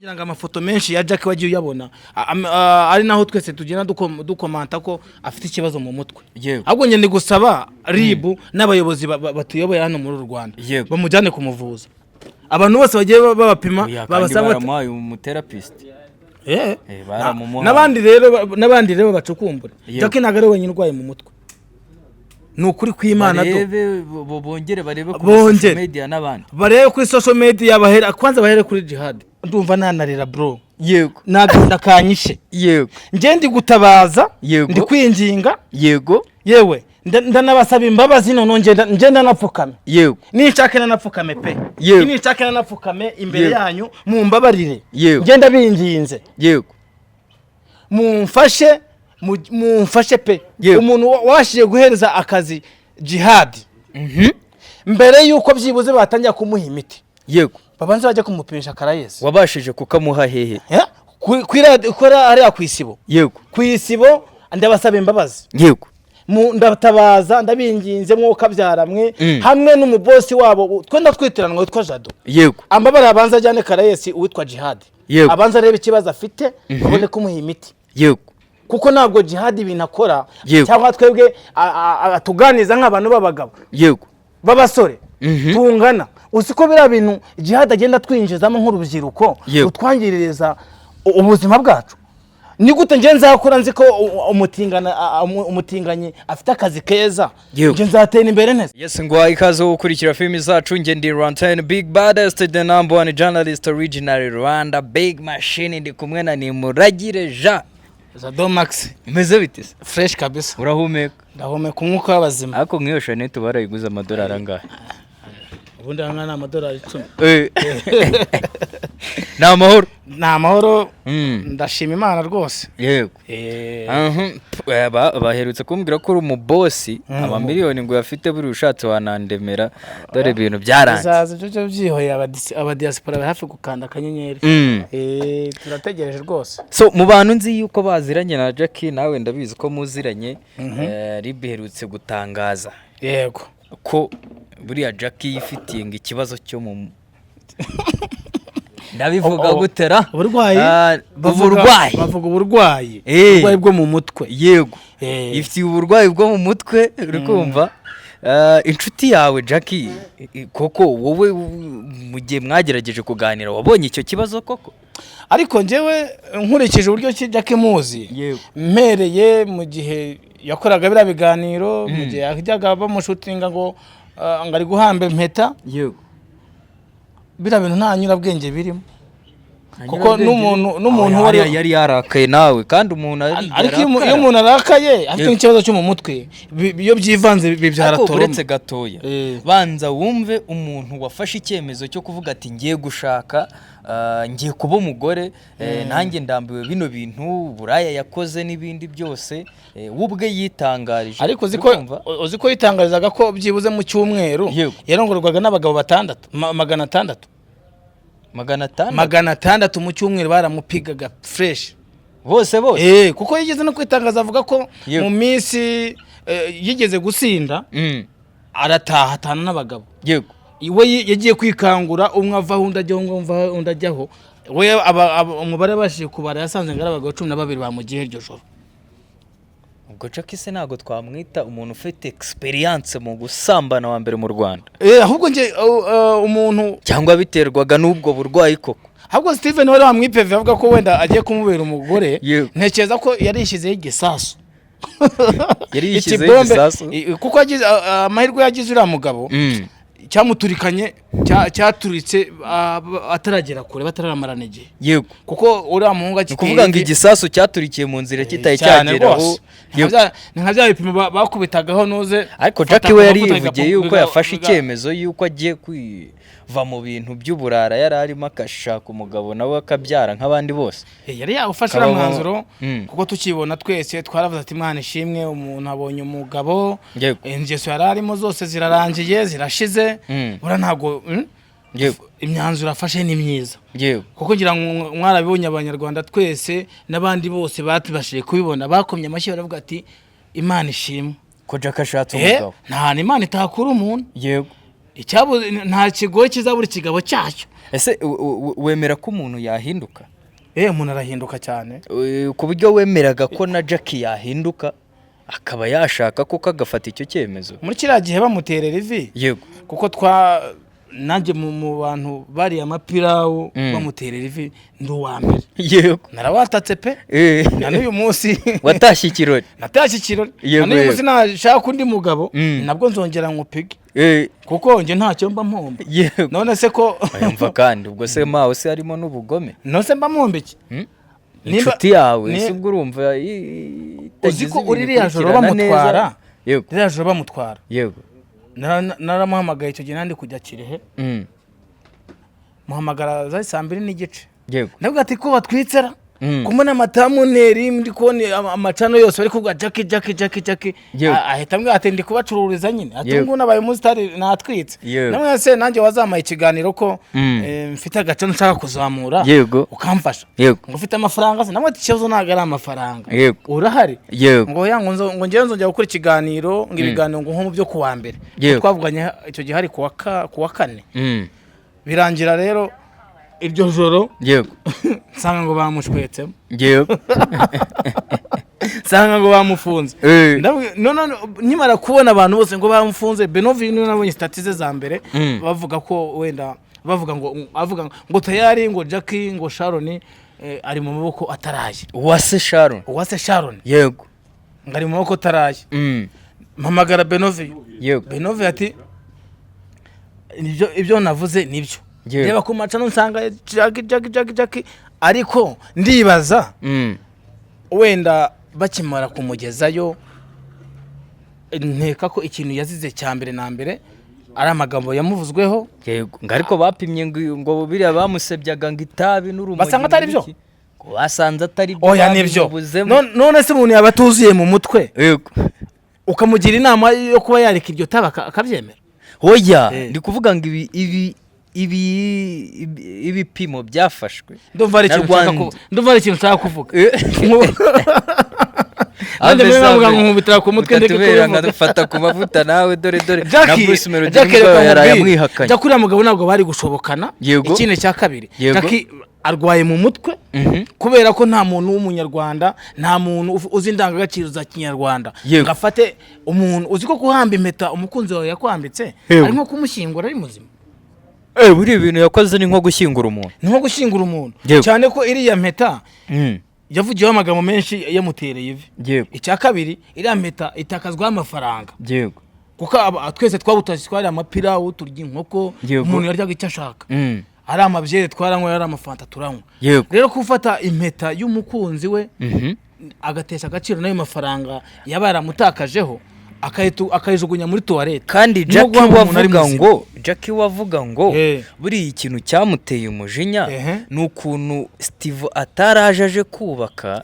Ngira ngo amafoto menshi ya Jack wagiye uyabona, ari naho twese tugenda dukomanta ko afite ikibazo mu mutwe. Ahubwo njye ndi gusaba RIB n'abayobozi batuyoboye hano muri uru Rwanda bamujyane kumuvuza. Abantu bose bagiye babapima Oya, kandi babasaba baramuhaye umutherapist. Baramumuhaye. N'abandi rero bacukumbure. Jack ntabwo ari wenyine urwaye mu mutwe, ni ukuri kw'Imana do. Barebe, bongere barebe ku Bongere. social media n'abandi. Barebe kuri social media, bahera kwanza bahere kuri Jihad. Ndumva nanarira, bro. N'agahinda kanyishe. Njye ndi gutabaza, ndi kwinginga. Yewe, ndanabasaba imbabazi. Noneho ngenda ndanapfukame. Ninshake nanapfukame pe. Ninshake nanapfukame imbere yanyu, mumbabarire. Ngenda binginze. Mumfashe, mumfashe pe. Umuntu wabashije guhereza akazi Jihad mbere y'uko byibuze batangira kumuha imiti, babanze bajya kumupimisha Karayesi. Wabashije kukamuha hehe? Eh? Kuri hariya ku Isibo. Ku Isibo, ndabasaba imbabazi. Ndatabaza, ndabinginze mwuka byaramwe, hamwe n'umubosi wabo twenda twitiranwa witwa Jado. Ambabara, abanza ajyane Karayesi uwitwa Jihad. Abanza arebe ikibazo afite, babone kumuha imiti. Kuko ntabwo Jihad ibintu akora cyangwa twebwe atuganiza nk'abantu b'abagabo, b'abasore tungana. Uzi ko biriya bintu Jihad agenda atwinjizamo nk'urubyiruko utwangiririza ubuzima bwacu? Ni gute njye nzakora nzi ko umutinganyi afite akazi keza? Njye nzatera imbere neza? Yes, ngwa ikaze wo gukurikira filimi zacu. Nge ndi Rantine Big Baddest, the number one journalist original Rwanda, Big Machine. Ndi kumwe na Nimuragire Jean. Jado Max. Umeze bite se? Fresh kabisa. Urahumeka? Ndahumeka umwuka w'abazima. Ariko nk'iyo chaînette barayiguze amadolari angahe? Ubundi aha ni amadolari 10. Ni amahoro? Ni amahoro. Ndashima Imana rwose. Aha, baherutse kumbwira ko uri umubosi, amamiliyoni ngo uyafite, buri ushatse wanandemera, dore ibintu byaranze. Bizaza, ibyo byo byihoreye. Abadiaspora bari hafi gukanda akanyenyeri. Turategereje rwose. So mu bantu nzi yuko baziranye na Jackie, nawe ndabizi ko muziranye, RIB iherutse gutangaza ko buriya Jackie yifitiye ngo ikibazo cyo mu, ndabivuga gutera? Uburwayi. Uburwayi. Bavuga uburwayi, uburwayi bwo mu mutwe. Yifitiye uburwayi bwo mu mutwe, uri kumva? Inshuti yawe Jackie, koko wowe mu gihe mwagerageje kuganira wabonye icyo kibazo koko? Ariko njyewe nkurikije uburyo ki Jackie muzi, mpereye mu gihe yakoraga biriya biganiro, mu gihe yajyaga bamushutinga ngo ari guhamba impeta, biriya bintu nta nyurabwenge birimo, kuko n'umuntu yari yarakaye nawe, kandi umuntu ari Ariko iyo umuntu arakaye afite n'ikibazo cyo mu mutwe, iyo byivanze bibyara Ariko trauma. Uretse gatoya, banza wumve umuntu wafashe icyemezo cyo kuvuga ati: "Ngiye gushaka, ngiye kuba umugore, nanjye ndambiwe bino bintu buraya yakoze n'ibindi byose," we ubwe yitangarije. Ariko uzi Uri ko kumva? Uzi ko yitangarizaga ko byibuze mu cyumweru yarongorwaga n'abagabo batandatu, 600. 600? 600 mu cyumweru, baramupigaga fresh. Bose bose? Kuko yigeze no kwitangaza avuga ko mu minsi yigeze gusinda, arataha, atahana n'abagabo. We yagiye kwikangura, umwe avaho undi ajyaho, umwe avaho undi ajyaho. We umubare yabashije kubara, yasanze ngo ari abagabo 12 bamugiye iryo joro. Ubwo Jackie se ntabwo twamwita umuntu ufite experience mu gusambana wa mbere mu Rwanda? Ahubwo njye umuntu Cyangwa biterwaga n'ubwo burwayi koko? Ahubwo Steven wari wamwipeve avuga ko wenda agiye kumubera umugore, ntekereza ko yari yishyizeho igisasu. Yari yishyizeho Ikibombe, igisasu? Kuko yagize amahirwe, yagize uriya mugabo cyamuturikanye, cyaturitse ataragera kure, bataramarana igihe. Kuko uriya muhungu Ni ukuvuga ngo igisasu cyaturikiye mu nzira kitari cyane cyagera aho. rwose. Ni nka bya bipimo bakubitagaho nuze Ariko fata Jackie we ku yari mavuta yivugiye yuko yafashe icyemezo yuko agiye kwiva mu bintu by'uburara yari arimo, agashaka umugabo nawe akabyara nk'abandi bose. Yari yawufashe uriya mwanzuro, kuko tukibona twese twaravuze ati: "Imana ishimwe, umuntu abonye umugabo." Ingeso yari arimo zose zirarangiye, zirashize. Buriya ntabwo imyanzuro afashe ni myiza, kuko ngira ngo mwarabibonye, Abanyarwanda twese n'abandi bose batubashije kubibona bakomye amashyi, baravuga ati: "Imana ishimwe." Ko Jack ashatse umugabo. Nta hantu Imana itakura umuntu. Icyabuze, nta kigoye kizabura ikigabo cyacyo. Ese wemera ko umuntu yahinduka? Umuntu arahinduka cyane. Ku buryo wemeraga ko na Jackie yahinduka, akaba yashaka koko agafata icyo cyemezo? Muri kiriya gihe bamuterera ivi, kuko twa nanjye mu bantu bariye amapirawu bamuterera ivi, ndi uwa mbere. Narawatatse pe. Na n'uyu munsi. Watashye ikirori. Natashye ikirori. Na n'uyu munsi nashaka undi mugabo, nabwo nzongera nkupige, kuko njye ntacyo mba mpomba. None se ko Yumva kandi ubwo se mawe se harimo n'ubugome? None se mba mpomba iki? Inshuti yawe se ubwo urumva Uzi itagize ko ibintu uri ririya joro ikurikirana neza? bamutwara, ririya joro bamutwara, naramuhamagaye icyo gihe nandi kujya Kirehe. Muhamagara za 2:30. Ndavuga ati: "Ko batwitsera?" Kumwe n'amatamuneri, ndi kubona amacano yose bari kuvuga Jackie, Jackie, Jackie, Jackie. Ahita ambwira ati: "Ndi kubacururiza nyine." Ati: "Ngubu nabaye umusitari, natwitse." Namwe se nanjye wazampaye ikiganiro ko mfite agacano nshaka kuzamura, ukamfasha? Ngo ufite amafaranga se? Namwe ati: "Ikibazo ntabwo ari amafaranga." Urahari? Ngo ya, ngo ngewe nzongera gukora ikiganiro, ngo ibiganiro ngo nko mu byo kuwa mbere. Twavuganye icyo gihe hari kuwa kane. Birangira rero iryo joro nsanga ngo bamushwetsemo, nsanga ngo bamufunze. No, nkimara kubona abantu bose ngo bamufunze, Benovi niwe nabonye status ze za mbere. Bavuga ko wenda bavuga ngo, avuga ngo tayari, ngo Jackie, ngo Sharon ari mu maboko ataraye. Uwase Sharon. Uwase Sharon. Ngo ari mu maboko ataraye. Mpamagara Benovi. Benovi ati: "Ibyo navuze nibyo." Reba ku macano nsanga Jackie, Jackie, Jackie, Jackie, ariko ndibaza wenda bakimara kumugezayo, nkeka ko ikintu yazize cya mbere na mbere ari amagambo yamuvuzweho. Yego, ngo ariko bapimye ngo biriya bamusebyaga, ngo itabi n'urumogi Basanga atari byo? n'ibiki. Ngo basanze atari byo. Oya, nibyo. Babimubuzemo. None se umuntu yaba atuzuye mu mutwe, ukamugira inama yo kuba yareka iryo tabi, akabyemera? Oya, ndi kuvuga ngo ibi ibipimo byafashwe Ndumva ari na ikintu nshaka Rwanda. Ndumva ari ikintu nshaka kuvuga. Nanjye muri navuga ngo nkubitira ku mutwe, ndeke Utatubera kubivuga. nka fata ku mavuta nawe, dore dore na Jackie, Bruce Melody Jackie, nibwo reka yaraye nkubwire. amwihakanye. Jackie, uriya mugabo ntabwo bari gushobokana. Ikindi cya kabiri, Jackie arwaye mu mutwe, kubera ko nta muntu w'umunyarwanda, nta muntu uzi indangagaciro za kinyarwanda ngo afate umuntu. Uzi ko guhamba impeta umukunzi wawe yakwambitse ari nko kumushyingura ari muzima? Buriya ibintu yakoze ni nko gushyingura umuntu. Ni nko gushyingura umuntu. Cyane ko iriya mpeta yavugiyeho amagambo menshi yamutereye ivi. Icya kabiri, iriya mpeta itakazwaho amafaranga, kuko twese twabutashye, twari amapirawu, turya inkoko, umuntu yaryaga icyo ashaka, ari amabyeri twaranywa, ari amafanta turanywa. Rero gufata impeta y'umukunzi we, agatesha agaciro n'ayo mafaranga yaba yaramutakajeho, akayijugunya muri toilette, Kandi ni nko Jackie guhamba umuntu ari wavuga muzima. ngo, Jackie wavuga ngo buriya ikintu cyamuteye umujinya ni ukuntu Steve ataraje aje kubaka,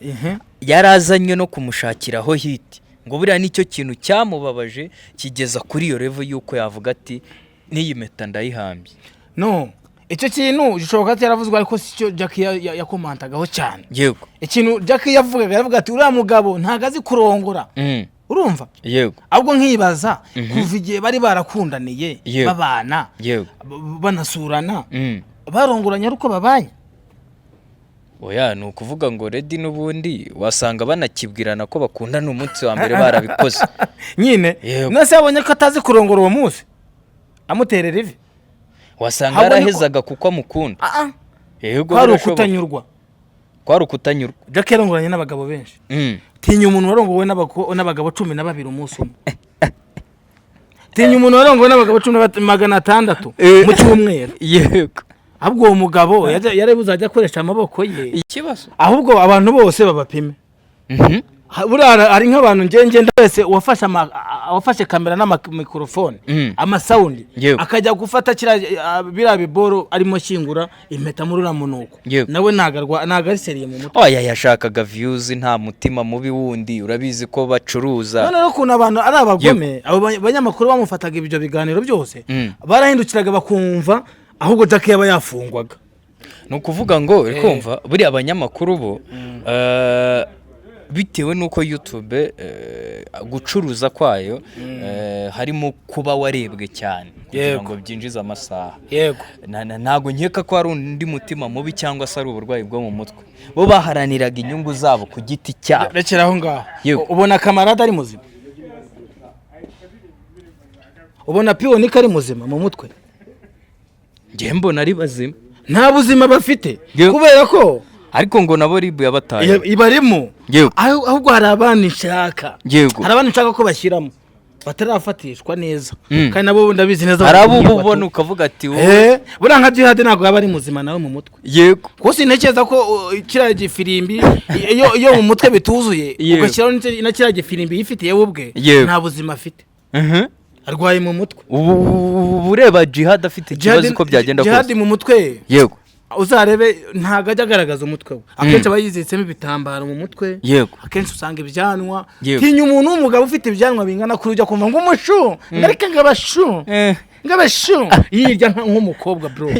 yarazanywe no kumushakiraho hit. Ngo buriya nicyo kintu cyamubabaje kigeza kuri iyo level y'uko yavuga ati: "N'iyi mpeta ndayihambye." No, icyo kintu gishoboka ko yaravuzwe, ariko si cyo Jackie yakomantagaho cyane. Ikintu Jackie yavugaga, yavuga ati: "Uriya mugabo ntabwo azi kurongora." Urumva? Yego. Ahubwo nkibaza, kuva igihe bari barakundaniye, babana, banasurana, barongoranye ari uko babanye? Oya, ni ukuvuga ngo ready n'ubundi wasanga banakibwirana ko bakundana umunsi wa mbere barabikoze. Nyine. None se yabonye ko atazi kurongora uwo munsi amuterera ivi? Wasanga Ahubwo yarahezaga kuko amukunda. Ah, ah. Yego, Kwari birashoboka. ukutanyurwa. Kwari ukutanyurwa. Jack yarongoranye n'abagabo benshi. Tinya umuntu warongowe n'abagabo 12 umunsi umwe. Tinya umuntu warongowe n'abagabo cumi na 600 mu cyumweru. Ahubwo uwo mugabo yari buzajya akoresha amaboko ye. Ikibazo. Ahubwo abantu bose babapime. Buriya hari nk'abantu ngenda wese wafashe kamera n'amamikorofone, amasawundi, akajya gufata biriya biboro arimo ashyingura impeta muri uriya munuko, nawe ntago ari sérieux mu mutwe. Oya, yashakaga views, nta mutima mubi wundi, urabizi ko bacuruza. None rero ukuntu abantu ari abagome, abo banyamakuru bamufataga ibyo biganiro byose, barahindukiraga bakumva ahubwo Jack yaba yafungwaga. Ni ukuvuga ngo uri kumva buriya abanyamakuru bo Bitewe n'uko YouTube gucuruza kwayo harimo kuba warebwe cyane kugira ngo byinjize amasaha. Ntabwo nkeka ko hari undi mutima mubi cyangwa se ari uburwayi bwo mu mutwe. Bo baharaniraga inyungu zabo ku giti cyabo. Rekera aho ngaho. Yego. Ubona Kamarade ari muzima? Ubona Piwonika ari muzima mu mutwe? Njye mbona ari bazima. Nta buzima bafite. Yego. Kubera ko Ariko ngo nabo RIB yabataye. Ibarimo. Ahubwo hari abandi nshaka, hari abandi nshaka ko bashyiramo batarafatishwa neza, kandi nabo ndabizi neza. Hari abo uba bakwiye ubona ukavuga ati wowe. Buriya nka Jihad ntabwo yaba ari muzima nawe mu mutwe, kuko sintekereza ko kiriya gifirimbi iyo mu mutwe bituzuye, ugashyiraho na kiriya gifirimbi yifitiye we ubwe, nta buzima afite, arwaye mu mutwe. Ubu ureba Jihad afite ikibazo uko byagenda Jihad kose. mu mutwe, uzarebe, ntabwo ajya agaragaza umutwe we. Akenshi aba yiziritsemo ibitambaro mu mutwe. Akenshi usanga ibyanwa. Tinya umuntu w'umugabo ufite ibyanwa bingana kuri, ujya kumva ngo umushu, ngareka ngo abashu, ngo abashu, yirya nk'umukobwa, bro.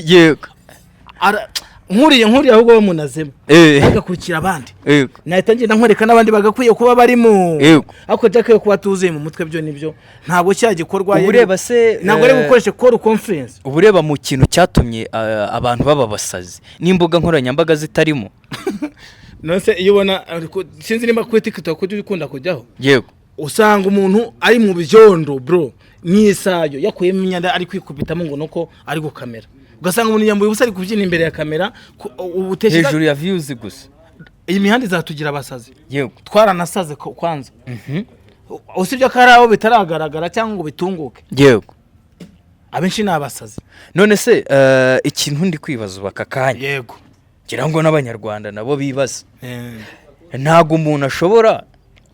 Nkuriye ahubwo bamunazemo, agakurikira abandi, nahita ngenda nkwereka n'abandi bagakwiye kuba barimo. Ariko Jack yo kuba atuzuye mu mutwe byo nibyo, ntabwo cya gikorwa Uba ureba se, ntabwo ari gukoresha call conference. Uba ureba mu kintu cyatumye abantu baba abasazi n'imbuga nkoranyambaga zitarimo. None iyo ubona ariko sinzi nimba kuri TikTok ujya ukunda kujyaho, Yego. usanga umuntu ari mu byondo, bro, n'isayo yakuyemo imyenda, ari kwikubitamo ngo nuko ari gukamera, ugasanga umuntu yambaye ubusa ari kubyina imbere ya kamera, ubu utekereza Hejuru ya views gusa. Iyi mihanda izatugira abasazi. Twaranasaze kwanza, usibye ko hari abo bitaragaragara cyangwa ngo bitunguke, abenshi ni abasazi. None se ikintu ndi kwibaza ubu aka kanya, ngira ngo n'Abanyarwanda nabo bibaza, ntabwo umuntu ashobora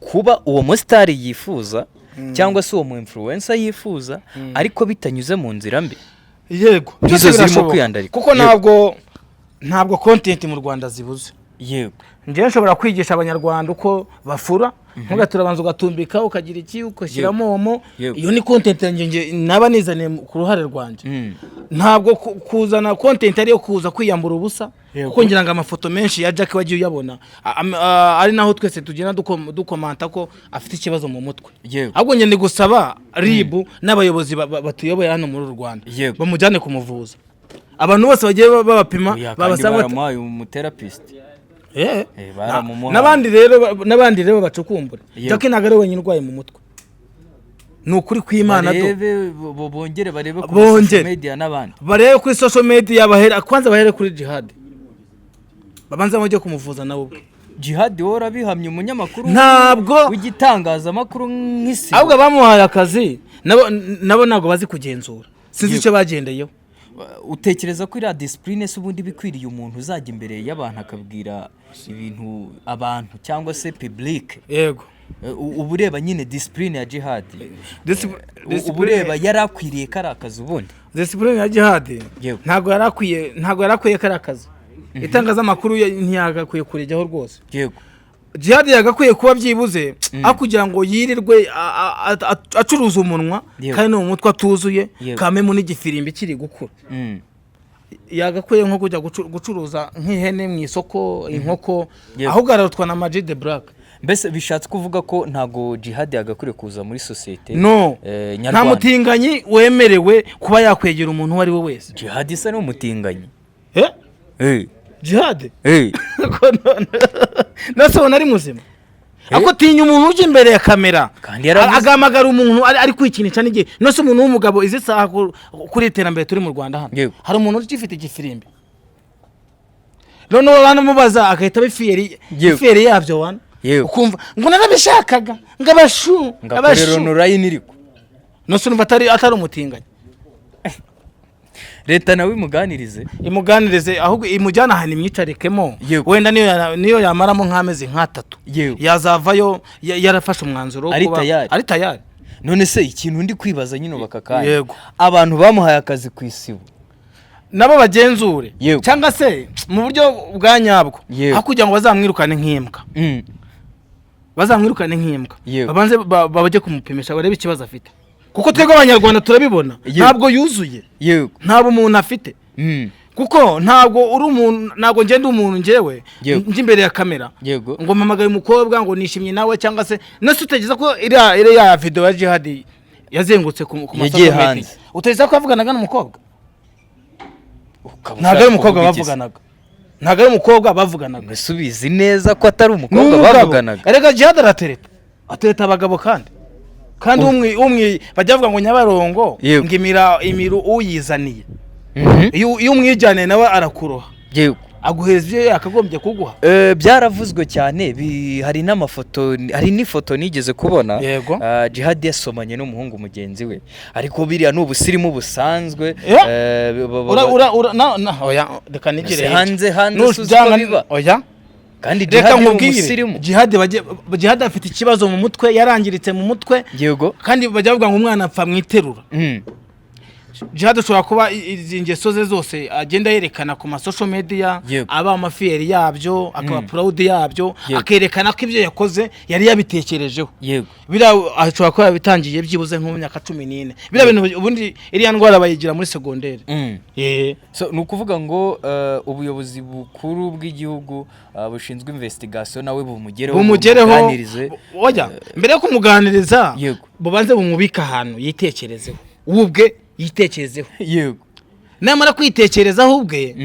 kuba uwo musitari yifuza cyangwa se uwo mu influencer yifuza, ariko bitanyuze mu nzira mbi? Yego. Nk'izo Byose zirimo birashoboka. kwiyandarika. Kuko ntabwo content mu Rwanda zibuze. Njyewe nshobora kwigisha Abanyarwanda uko bafura, ntugatura, abanza ugatumbika, ukagira iki, ugashyiramo omo. Iyo ni content yanjye nge naba nizaniye ku ruhare rwanjye. Ntabwo kuzana content ariyo kuza kwiyambura ubusa, kuko ngira ngo amafoto menshi ya Jack wagiye uyabona, ari naho twese tugenda dukomanta ko afite ikibazo mu mutwe. Ahubwo njye ndi gusaba RIB n'abayobozi batuyoboye hano muri uru Rwanda, bamujyane kumuvuza. Abantu bose bagiye babapima, Oya, kandi babasaba baramuhaye umutherapist. Baramumuhaye. N'abandi rero bacukumbure. Jack ntabwo ari wenyine urwaye mu mutwe, ni ukuri kw'Imana do. Barebe, bongere barebe ku Bongere. social media n'abandi. Barebe kuri social media, bahere kwanza, bahere kuri Jihad, babanze bajye kumuvuza nawe ubwe. Jihad, wowe urabihamya, umunyamakuru Ntabwo w'igitangazamakuru nk'isi. Ahubwo abamuhaye akazi nabo ntabwo bazi kugenzura, sinzi icyo bagendeyeho. Utekereza ko iriya discipline se ubundi bikwiriye umuntu uzajya imbere y'abantu akabwira ibintu abantu cyangwa se public? Yego. Uba ureba nyine discipline ya Jihad, uba ureba yari akwiriye kari akazi ubundi? Discipline ya Jihad, ntabwo yari akwiye kari akazi. Itangazamakuru ntiyagakwiye kurijyaho rwose. Jihad yagakwiye kuba byibuze aho kugira ngo yirirwe acuruza umunwa, kandi no mu mutwe atuzuye, kamemo n'igifirimbi kiri gukura, yagakwiye nko kujya gucuruza nk'ihene mu isoko, inkoko, ahubwo ararutwa na Ama G The Black. Mbese bishatse kuvuga ko ntabwo Jihad yagakwiriye kuza muri sosiyete No, nta nyarwanda? mutinganyi wemerewe kuba yakwegera umuntu uwo ari we wese. Jihad isa n'umutinganyi. Eh? Jihad? Ko nase ubona ari muzima? Ako tinya umuntu ujya imbere ya kamera, Kandi yaravuze- agahamagara umuntu ari kwikinisha n'igihe. Nose umuntu w'umugabo izi saha kuri iterambere turi mu Rwanda hano, hari umuntu ugifite igifirimbi? Noneho banamubaza agahita aba fier, fier yabyo wana. Ukumva ngo narabishakaga, ngo abashu, Ngakorera abashu. online iriko. Nose urumva atari umutinganyi? Leta nawe imuganirize. Imuganirize, ahubwo imujyane ahantu imyicarikemo. Wenda niyo yamaramo nk'amezi nk'atatu, yazavayo yarafashe umwanzuro wo Ari kuba- tayari. Ari tayari. None se ikintu ndi kwibaza nyine ubu aka kanya, abantu bamuhaye akazi ku Isibo, Nabo bagenzure, cyangwa se mu buryo bwa nyabwo, aho kugira ngo bazamwirukane nk'imbwa, bazamwirukane nk'imbwa, babanze bajye kumupimisha barebe ikibazo afite, kuko twebwe Abanyarwanda turabibona, ntabwo yuzuye, nta bumuntu afite. Kuko ntabwo uri umuntu, ntabwo ngenda umuntu njyewe njya imbere ya kamera ngo mpamagaye umukobwa ngo nishimye nawe, cyangwa se nose utekereza ko iriya video ya Jihad yazengutse ku Yagiye ma social media, hanze. utekereza ko yavuganaga n'umukobwa? Ukaba Ntabwo ari ushaka umukobwa kuvuga iki se? bavuganaga, ntabwo ari umukobwa bavuganaga. Mbese ubizi neza ko atari Ni umukobwa umugabo. bavuganaga? Erega Jihad aratereta, atereta abagabo, kandi umwi bajya bavuga ngo Nyabarongo ngo imira imiru uyizaniye. Iyo umwijyaniye nawe arakuroha, aguhereza ibyo yakagombye kuguha. Byaravuzwe cyane, hari n'amafoto, hari n'ifoto nigeze kubona. Jihad yasomanye n'umuhungu mugenzi we, ariko biriya ni ubusirimu busanzwe. Ura ura ura na na oya, reka nigire Ese hirya. hanze Nushanga si uzi ko biba? Oya. Kandi Reka Jihad ni nkubwire, umusirimu. Jihad Jihad afite ikibazo mu mutwe, yarangiritse mu mutwe. Kandi bajya bavuga ngo umwana apfa mu iterura. Jihad ashobora kuba izi ngeso ze zose agenda yerekana ku ma social media, aba ama fier yabyo, akaba proud yabyo, akerekana ko ibyo yakoze yari yabitekerejeho. Biriya ashobora kuba yabitangiye byibuze nko mu myaka 14. Biriya bintu ubundi iriya ndwara bayigira muri segonderi. So, ni ukuvuga ngo ubuyobozi bukuru bw'igihugu bushinzwe investigation nawe bumugereho, Bumugereho. bumuganirize. Oya, mbere yo kumuganiriza, bubanze bumubike ahantu yitekerezeho, we ubwe yitekerezeho. Namara kwitekerezaho ubwe,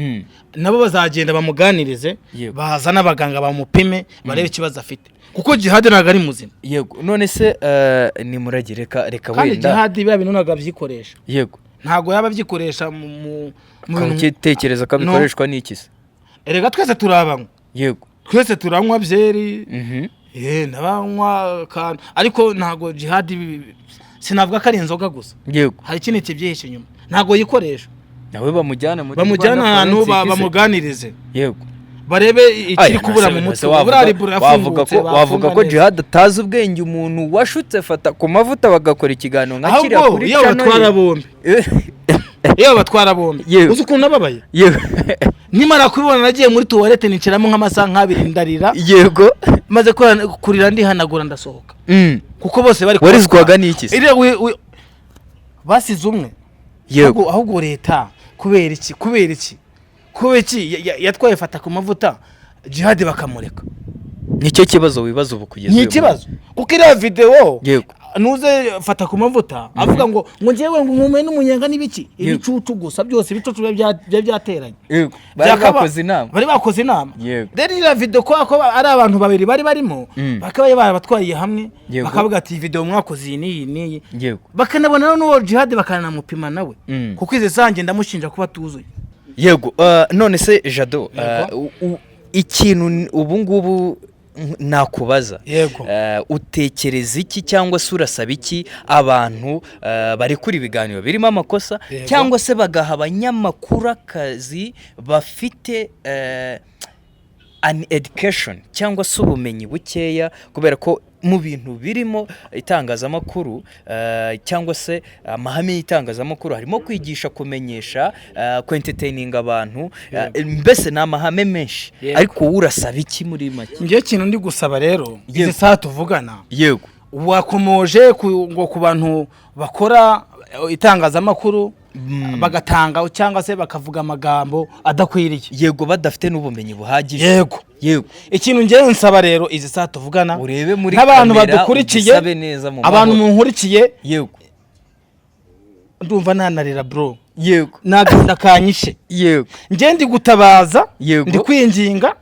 nabo bazagenda bamuganirize, baza n'abaganga bamupime, barebe ikibazo afite, kuko Jihad ntabwo ari muzima. Yego, none se nimurage, reka Kandi wenda Jihad biriya bintu ntabwo abyikoresha. Ntabwo yaba abyikoresha mu Ukaba bintu. ukitekereza ko No. bikoreshwa n'iki se? Erega twese turabanywa. Twese turanywa byeri. N'abanywa akantu, ariko ntabwo Jihad sinavuga ko ari inzoga gusa. Hari ikindi kibyihishe inyuma, ntabwo yikoresha. Nawe bamujyane muri Bamujyana Rwanda ahantu Forensic se. bamuganirize, barebe ikiri Aya, kubura mu nase mutwe. wavuga Buriya ribura wavuga yafungutse, ko wavuga bafunga ko neza. Jihad atazi ubwenge, umuntu washutse fata ku mavuta bagakora ikiganiro nka kiriya Ahubwo kuri iyo channel ye. batwara bombi, iyo batwara bombi, uzi ukuntu nababaye nimara kubibona? Nagiye muri toilette, nicaramo nk'amasaha nk'abiri, ndarira. Maze kurira ndihanagura, ndasohoka, kuko bose bari Warizwaga kubatwara. n'iki se? Iriya basize umwe. Ahubwo leta kubera iki, kubera iki, kubera iki yatwaye fata ku mavuta, Jihad bakamureka? Nicyo kibazo wibaza ubu kugeza Ni uyu ikibazo, kuko iriya videwo Yego. nuze fata ku mavuta avuga ngo njyewe ngo nkumwe n'umunyenga n'ibiki, ibicucu gusa byose, ibicucu biba byateranye. Yego, bari bakoze inama. Bari bakoze inama. Rero iriya video, kubera ko ari abantu babiri bari barimo, bakaba barabatwariye hamwe, bakavuga ati: "Iyi video mwakoze iyi n'iyi n'iyi." Bakanabona n'uwo Jihad, bakanamupima nawe, kuko izi sange ndamushinja kuba atuzuye. Yego, none se Jado, Yego. ikintu ubu ngubu nakubaza, utekereza iki cyangwa se urasaba iki abantu barekura ibiganiro birimo amakosa, cyangwa se bagaha abanyamakuru akazi bafite an education cyangwa se ubumenyi bukeya? Kubera ko mu bintu birimo itangazamakuru, cyangwa se amahame y'itangazamakuru, harimo kwigisha, kumenyesha, kwentertaininga abantu, mbese ni amahame menshi. Ariko wowe urasaba iki muri make? Njyewe ikintu ndi gusaba rero izi saha tuvugana, wakomoje ngo ku bantu bakora itangazamakuru bagatanga cyangwa se bakavuga amagambo adakwiriye. Yego, badafite n'ubumenyi buhagije. Ikintu ngewe nsaba rero izi saha tuvugana, Urebe muri nk'abantu kamera, badukurikiye, ugisabe neza mu abantu mahoro. munkurikiye, ndumva nanarira, bro. N'agahinda kanyishe. Njye ndi gutabaza, ndi kwinginga,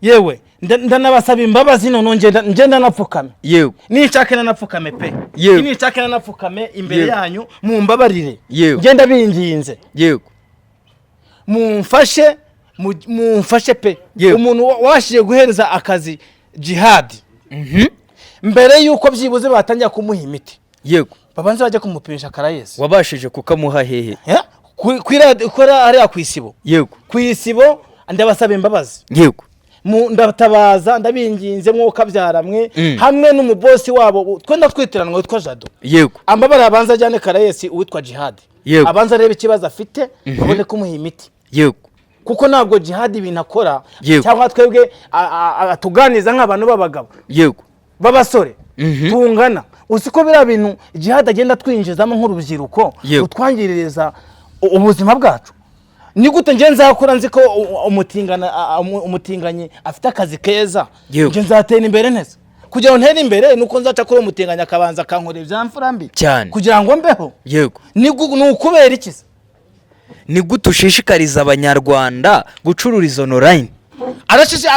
yewe ndanabasaba imbabazi. Noneho ngenda napfukame, ninshake nanapfukame pe. Ninshake nanapfukame imbere yanyu, mumbabarire. Ngenda binginze, mumfashe, mumfashe pe. Umuntu wabashije guhereza akazi Jihad, mbere y'uko byibuze batangira kumuha imiti, babanze bajya kumupimisha karayesi. Wabashije kukamuha hehe? Kuri hariya ku Isibo. Ku Isibo, ndabasaba imbabazi. Ndatabaza, ndabinginze mwuka byaramwe, hamwe n'umubosi wabo twenda twitiranwa witwa Jado, ambabara, abanza ajyane karayesi uwitwa Jihad, abanza arebe ikibazo afite, babone kumuha imiti, kuko ntabwo Jihad ibintu akora, cyangwa twebwe atuganiza nk'abantu b'abagabo, b'abasore tungana, uzi ko biriya bintu Jihad agenda atwinjizamo nk'urubyiruko, utwangiririza ubuzima bwacu. Ni gute njye nzakora nzi ko umutinganyi afite akazi keza? Njye nzatera imbere neza? Kugira ngo ntere imbere nuko nzaca kuri uwo mutinganyi, akabanza akankorera ibya mfura mbi kugira ngo mbeho. Ni ukubera iki se? Ni gute ushishikariza Abanyarwanda gucururiza online?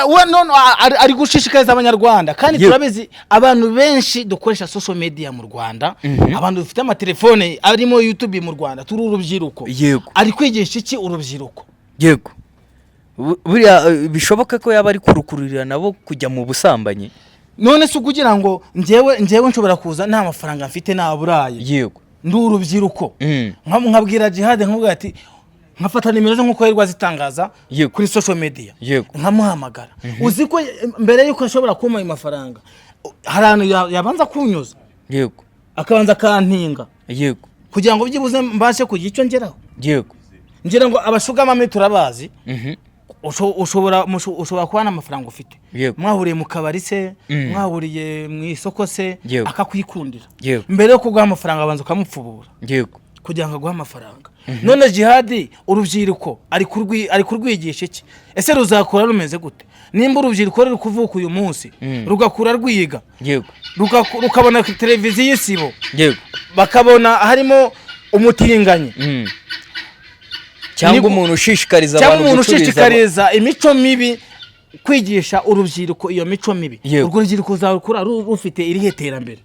We none ari gushishikariza Abanyarwanda kandi turabizi, abantu benshi dukoresha social media mu Rwanda, abantu dufite amatelefone arimo YouTube mu Rwanda, turi urubyiruko. Ari kwigisha iki urubyiruko? Yego. Buriya bishoboka ko yaba ari kurukururira nabo kujya mu busambanyi. None se kugira ngo njyewe nshobora kuza nta mafaranga mfite, naburaye, ndi urubyiruko, nkabwira Jihad, nkavuga ati, nkafata nimero ze nk'uko yirirwa zitangaza kuri social media, nkamuhamagara. Uzi ko mbere yuko ashobora kumpa ayo mafaranga hari ahantu yabanza kunyuza, akabanza akantinga kugira ngo byibuze mbashe kugira icyo ngeraho? Ngira ngo aba sugar mummy turabazi. Ushobora kuba nta mafaranga ufite, mwahuriye mu kabari se, mwahuriye mu isoko se, akakwikundira. Mbere yo kuguha amafaranga abanza ukamupfubura kugira ngo aguhe amafaranga. None Jihadi urubyiruko ari kurwigisha iki? Ese ruzakura rumeze gute nimba urubyiruko ruri kuvuka uyu munsi, rugakura rwiga, rukabona televiziyo Isibo, bakabona harimo umutinganyi, Cyangwa umuntu ushishikariza cyangwa abantu umuntu gucururiza ushishikariza imico mibi, kwigisha urubyiruko iyo mico mibi, urwo rubyiruko ruzakura rufite irihe terambere?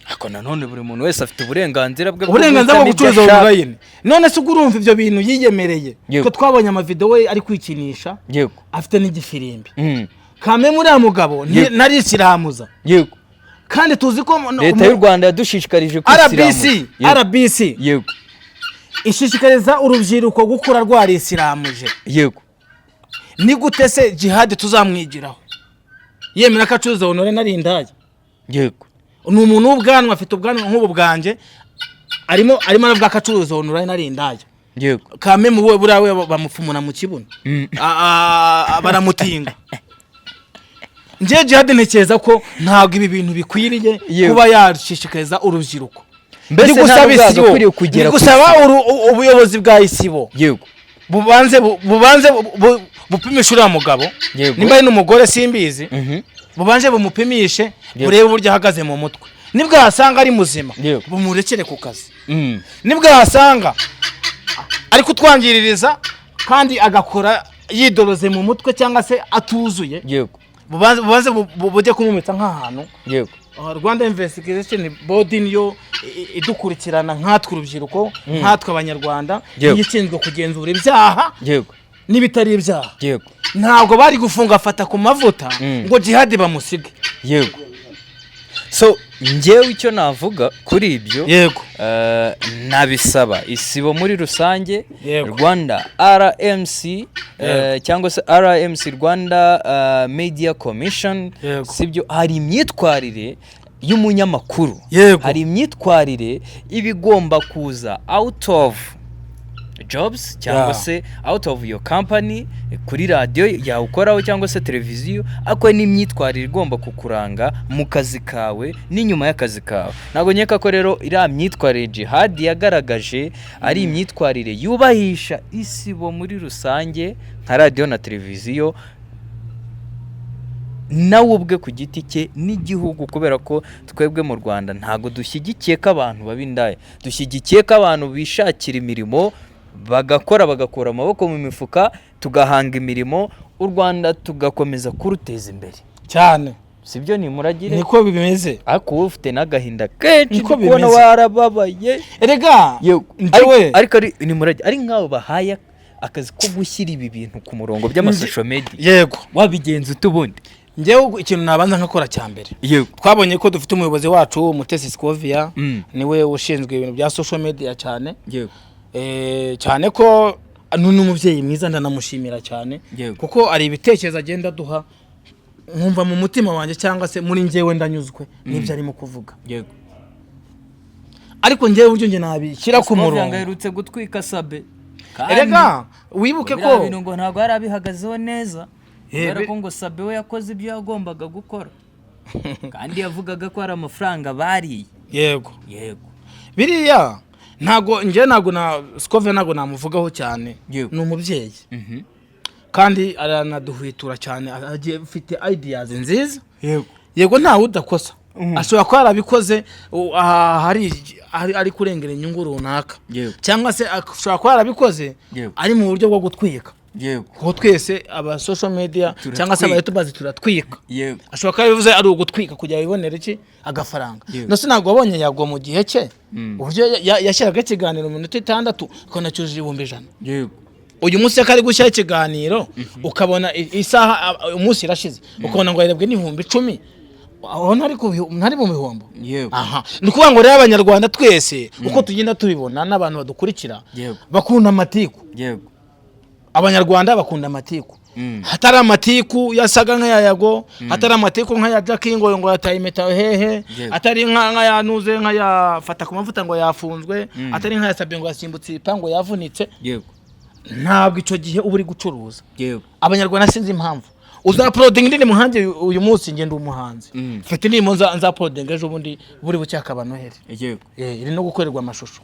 Ariko nanone buri muntu wese afite uburenganzira bwe bwo Uburenganzira bwo guhitamo ibyo gucuruza ashaka. online. None se ubwo urumva ibyo bintu yiyemereye, ko twabonye amavidewo ye ari kwikinisha, afite n'igifirimbi, kame muri uriya mugabo ntarisiramuza? Kandi tuzi ko Leta y'u Rwanda yadushishikarije RBC kwisiramuza. RBC ishishikariza urubyiruko gukura rwarisiramuje. Ni gute se Jihad tuzamwigiraho yemera ko acuruza online nari indaya? Ni umuntu w'ubwanwa, afite ubwanwa nk'ubu bwanjye, arimo aravuga ko acuruza online ari indaya. Kame mu we buriya we bamupfumura mu kibuno. Baramutinga. Njye Jihad ntekereza ko ntabwo ibi bintu bikwiriye kuba yashishikariza urubyiruko. Mbese Ndi gusaba nta n'ubwo Isibo, yagakwiriye kugera ndi ku gusaba Isibo. ubuyobozi bwa Isibo bubanze bupimishe uriya mugabo, nimba ari n'umugore simbizi, bubanze bumupimishe, burebe uburyo ahagaze mu mutwe. Nibwo yasanga ari muzima, bumurekere ku kazi. Nibwo yasanga ari kutwangiririza kandi agakora yidoroze mu mutwe cyangwa se atuzuye, bubanze bujye kumumitsa nk'ahantu. Rwanda Investigation Board niyo idukurikirana nkatwe urubyiruko, nkatwe Abanyarwanda, niyo ishinzwe kugenzura ibyaha n'ibitari ibyaha. Ntabwo bari gufunga afata ku mavuta ngo Jihadi bamusige. Yego, so njyewe icyo navuga kuri ibyo, nabisaba Isibo muri rusange, Rwanda RMC, cyangwa se RMC, Rwanda Media Commission, sibyo? Hari imyitwarire y'umunyamakuru, hari imyitwarire iba igomba kuza out of jobs cyangwa se out of your company, kuri radiyo yawukoraho cyangwa se televiziyo, ariko n'imyitwarire igomba kukuranga mu kazi kawe n'inyuma y'akazi kawe. Ntabwo nkeka ko rero iriya myitwarire Jihad yagaragaje ari imyitwarire yubahisha Isibo muri rusange nka radiyo na televiziyo, nawe ubwe ku giti cye n'igihugu, kubera ko twebwe mu Rwanda ntabwo dushyigikiye ko abantu baba indaya. Dushyigikiye ko abantu bishakira imirimo, bagakora, bagakura amaboko mu mifuka, tugahanga imirimo, u Rwanda tugakomeza kuruteza imbere. Cyane. Sibyo? Nimuragire. Niko bimeze. Ariko wowe ufite n'agahinda kenshi. Niko Ndi kubona bimeze. warababaye. Erega Yego. njyewe Ariko ari nimuragire, ari nk'abo bahaye akazi ko gushyira ibi bintu ku murongo by'ama social media, wabigenza ute ubundi? Njyewe ikintu nabanza nkakora cya mbere, twabonye ko dufite umuyobozi wacu Mutesi Scovia, niwe ushinzwe ibintu bya social media cyane. Cyane ko ni n'umubyeyi mwiza, ndanamushimira cyane, kuko hari ibitekerezo agenda aduha nkumva mu mutima wanjye cyangwa se muri njyewe ndanyuzwe n'ibyo arimo kuvuga. Ariko njyewe uburyo njye nabishyira ku Scovia ngo murongo, aherutse gutwika Sabe. Erega wibuke biriya ko bintu ngo ntabwo yari abihagazeho neza, kubera ko ngo Sabe we yakoze ibyo yagombaga gukora, kandi yavugaga ko hari amafaranga bariye. Biriya Ntago njye, ntago na Scovia, ntago namuvugaho cyane. Ni umubyeyi kandi aranaduhwitura cyane, agiye afite ideas nziza. Yego, ntawe udakosa, ashobora kuba yarabikoze aha hari ari kurengera inyungu runaka, cyangwa se ashobora kuba yarabikoze ari mu buryo bwo gutwika, kuko twese aba social media cyangwa se aba youtubers turatwika. Ashobora kuba yabivuze ari ugutwika kugira bibonere iki agafaranga. Ndetse ntabwo wabonye Yagwa mu gihe cye, uburyo yashyiraga ikiganiro mu minota 6 ukabona cyujuje 100,000? Uyu munsi ari gushyiraho ikiganiro ukabona isaha umunsi irashize, ukabona ngo yarebwe n'10,000. Aho ntari mu bihombo? Aha ni ukuvuga ngo rero Abanyarwanda twese uko tugenda tubibona n'abantu badukurikira bakunda amatiku. Abanyarwanda bakunda amatiku. Hatari amatiku yasaga nk'aya Yago, hatari amatiku nk'aya Jackie ngo yataye impeta hehe, atari nk'aya Nuze, nk'aya Fata ku Mavuta ngo yafunzwe, atari nk'aya Sabye ngo yasimbutse ibipangu yavunitse, ntabwo icyo gihe uba uri gucuruza. Abanyarwanda sinzi impamvu uzauploadinga indirimbo nkanjye uyu munsi, ngenda umuhanzi, mfite indirimbo nzauploadinga ejo bundi buri bucye akaba Noheli. Iri no gukorerwa amashusho.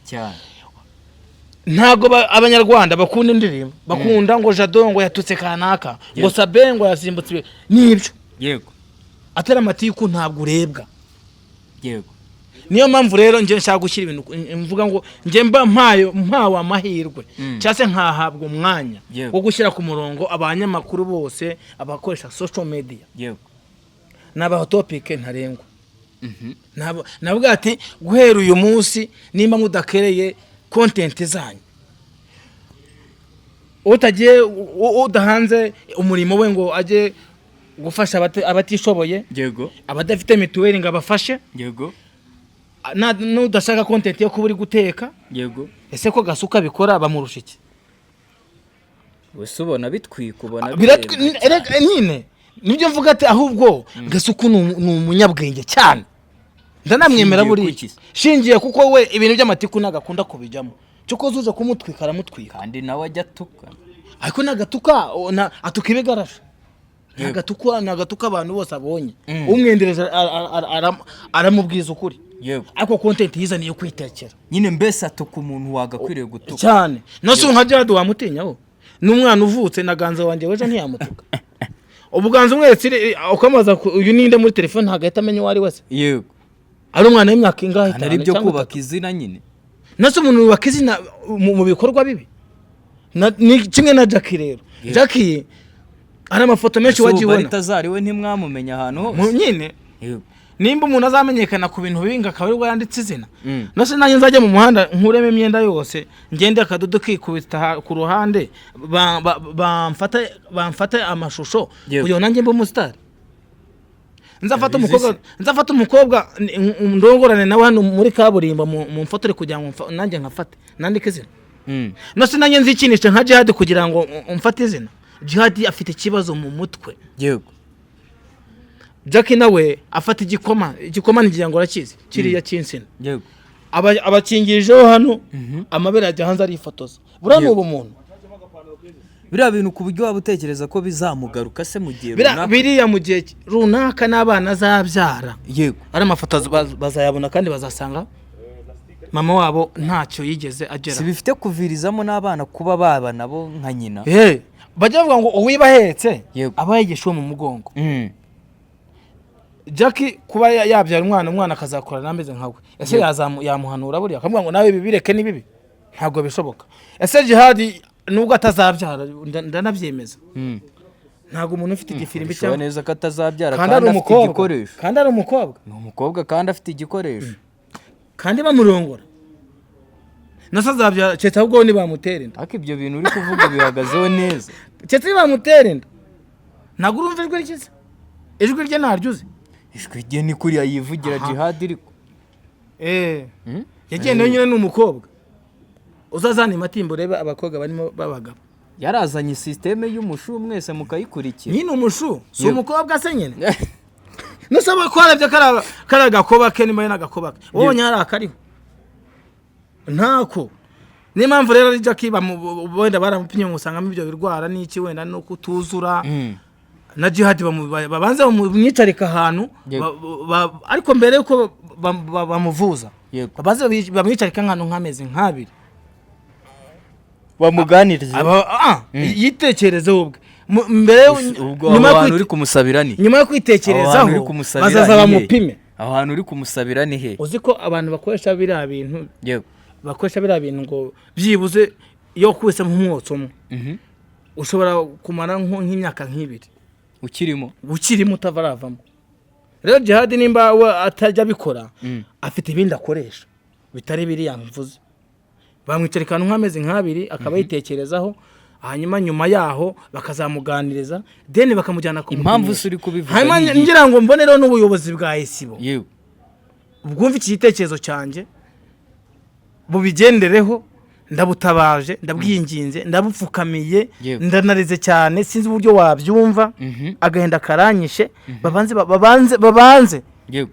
Ntabwo Abanyarwanda bakunda indirimbo, bakunda ngo Jado ngo yatutse kanaka, ngo Sabe ngo yasimbutse nibyo. Atari amatiku ntabwo urebwa. Niyo mpamvu rero njye nshaka gushyira ibintu, mvuga ngo njye mba mpawe amahirwe cyangwa se nkahabwa umwanya wo gushyira ku murongo abanyamakuru bose, abakoresha social media, nabaha topic ntarengwa. Navuga ati guhera uyu munsi nimba mudakereye content zanyu, utagiye udahanze umurimo we ngo ajye gufasha abatishoboye, abadafite mituweli ngo abafashe, n'udashaka content yo kuba uri guteka. Ese ko Gasuka bikora bamurusha iki? Wese ubona bitwika, ubona birenze. Erega nyine nibyo mvuga ati ahubwo Gasuku ni umunyabwenge cyane, ndanamwemera. Shingiye Buriya kuki se? Shingiye kuko we ibintu by'amatiku ntabwo akunda kubijyamo, cyo uza kumutwika aramutwika. Kandi nawe ajya atuka. Ariko nagatuka atuka ibigarasha, nagatuka abantu bose abonye. Umwendereje aramubwiza ukuri. Ariko content yizaniye kwitekera. Nyine mbese atuka umuntu wagakwiriye gutuka. Cyane. No si nka Jihad wamutinyaho n'umwana uvutse na Ganza wanjye wejo ntiyamutuka. Ubuganza umweretse ukamubaza uyu ninde muri telefone, ntabwo ahita amenya uwo ari wese. Ari umwana w'imyaka ingahe? Kandi ari 5 byo cyangwa kubaka 3. izina nyine. Nase umuntu yubaka izina mu bikorwa bibi. Ni kimwe na Jackie rero. Jackie hari amafoto menshi wagiye ubona. Baritazari we ntimwamumenya ahantu hose. Nyine nimba umuntu azamenyekana ku bintu bibi ngo akaba aribwo yanditse izina, nase nanjye nzajya mu muhanda nkuremo imyenda yose, ngende akadodo kikubita ku ruhande, bamfate amashusho kugira ngo nanjye mbe umusitari, nzafate Abizi umukobwa se. Nzafate umukobwa ndongorane nawe hano muri kaburimbo mu mfotore kugira ngo nanjye nkafate nandike izina. Nose nanjye nzikinishe nka Jihad kugira ngo mfate izina. Jihad afite ikibazo mu mutwe. Jackie nawe afata igikoma, igikoma ngira ngo urakizi, kiriya cy'insina. Abakingirijeho hano, amabere ajya hanze, arifotoza. Buriya ni ubumuntu. Biriya bintu ku buryo waba utekereza ko bizamugaruka se mu gihe runaka? Biriya mu gihe runaka n'abana azabyara, ari amafoto bazayabona kandi bazasanga mama wabo ntacyo yigeze agera. Si bifite kuvirizamo n'abana kuba baba nabo nka nyina? Bajya bavuga ngo uwiba ahetse aba yigisha uwo mu mugongo. Jackie kuba yabyara umwana, umwana akazakorana ameze nkawe, ese yamuhanura buriya akavuga ngo nawe ibi bireke ni bibi? Ntabwo bishoboka. Ese Jihadi nubwo atazabyara, ndanabyemeza, ntabwo umuntu ufite igifirimbi Bishoboka cyangwa neza ko atazabyara kandi kandi ari afite umukobwa igikoresho. Kandi ari umukobwa. Ni umukobwa kandi afite igikoresho. Kandi bamurongora, nase azabyara keretse ahubwo nibamutera inda. Ariko ibyo bintu uri kuvuga bihagazeho neza. Keretse nibamutera inda. Ntabwo urumva ijwi rye se? Ijwi rye ntaryo uzi? Ijwi rye ni kuriya yivugira. Jihadi ariko Yagendewe nyine ni umukobwa. Uzazana imatimba urebe abakobwa barimo b'abagabo. Yarazanye système y'umushu mwese mukayikurikira. Nyine umushu si umukobwa se nyine? Nusaba ko harebye kariya gakoba ke, nimba ari n'agakoba ke, ubonye hari akariho ntako. Niyo mpamvu rero ari Jackie wenda baramupimye musangamo ibyo birwara n'iki, wenda no kutuzura. Na Jihad babanze bamwicarika ahantu, ariko mbere yuko bamuvuza. Babanze bamwicarike nk'ahantu nk'amezi 2. Bamuganirize. Yitekerezeho ubwe. Mbere Ubwo nyuma aho yo hantu uri kumusabira ni nyuma yo Aho hantu kwitekerezaho, uri kumusabira bazaza ni he? bamupime. Aho hantu uri kumusabira ni he? Uzi ko abantu bakoresha biriya bintu, bakoresha biriya bintu ngo byibuze iyo wakubise nk'umwotsi umwe, ushobora kumara nk'imyaka 2 Ukirimo. Ukirimo, utavaravamo. Rero Jihadi nimba we atajya abikora, afite ibindi akoresha bitari biriya mvuze. Bamwicarika ahantu nk'amezi 2, akaba yitekerezaho, hanyuma nyuma yaho bakazamuganiriza, then bakamujyana Impamvu kumupimisha. se uri kubivuga Hanyuma ni iyihe? ngira ngo mbonereho n'ubuyobozi bwa Isibo bwumve iki gitekerezo cyanjye, bubigendereho. Ndabutabaje, ndabwinginze, ndabupfukamiye, ndanarize cyane, sinzi uburyo wabyumva. Agahinda karanyishe. Babanze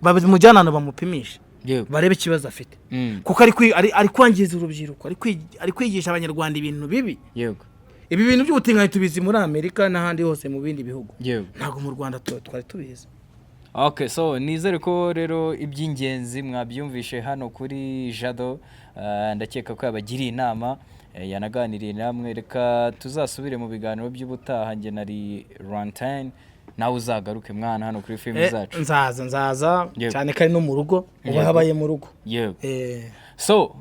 bamujyane ahantu bamupimishe, barebe ikibazo afite, kuko ari kwangiza urubyiruko, ari kwigisha Abanyarwanda ibintu bibi. Ibi bintu by'ubutinganyi tubizi muri Amerika n'ahandi hose mu bindi bihugu, ntabwo mu Rwanda twari tubizi. Okay, so nizere ko rero iby'ingenzi mwabyumvishe hano kuri Jado. Ndakeka ko yabagiriye inama, yanaganiriye namwe. Reka tuzasubire mu biganiro by'ubutaha. Njye nari Rantine, nawe uzagaruke mwana hano kuri filime zacu. Nzaza, nzaza, cyane ko ari no mu rugo uba, habaye mu rugo. So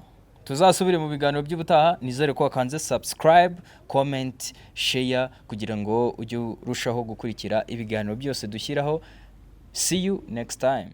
tuzasubire mu biganiro by'ubutaha. Nizere ko wakanze subscribe, comment, share kugira ngo ujye urushaho gukurikira ibiganiro byose dushyiraho. See you next time.